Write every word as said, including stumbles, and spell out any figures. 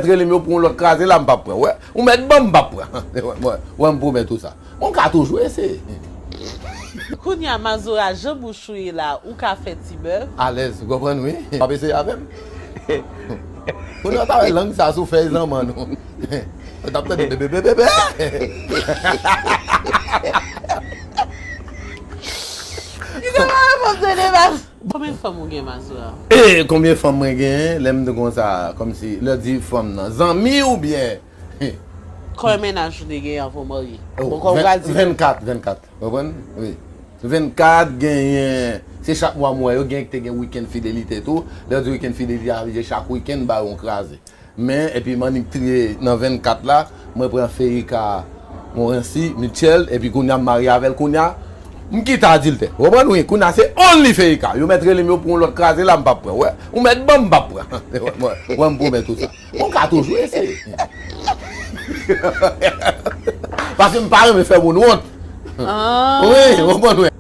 Rele m yo pou yon lòt kraze la, m p ap pran. Wè, ou mèt ban m, m p ap pran. Wè, wè, m pwomèt ou sa. Bon, m ka toujou eseye. Kounye a, Mazora, jan bouch ou ye la, ou ka fè ti bèf. Alèz, ou konprann, wi. W ap eseye avè m? Kounye a, w ta wè lang sa sou fèy zanmann ou. Ou t ap tande bebe, bebe, bebe. Li te pa reponn se de baz. Konbyen fanm ou gen, Mazora? E konbyen fanm mwen genyen? Lè m di konsa, kòmsi, lè di fanm nan, zanmi oubyen? Konbyen mennaj ou te genyen anvan w marye? Bon, kòm w pral di. Vennkat, vennkat. Konprann? Wi. Vennkat, genyen, se chak mwa m wè yo, gen ki te gen wikenn fidelite tou. Lè yo di wikenn fidelite, a vle di chak wikenn, m ba yo yon kraze. Men, epi m annik triye nan vennkat la, mwen pran Ferika Morancy, Mitchell, epi kounye a m marye avè l, kounye a, m kite adiltè. Ou konprann, wi? Kounye a se only Ferika. Yo mèt rele m yo pou yon lòt kraze la, m p ap pran. Wè, ou mèt ban m, m p ap pran. Wè, wè, m pwomèt ou sa. Bon, m ka toujou eseye. Paske m pa renmen fè moun wont. Wi, ou konprann, wi.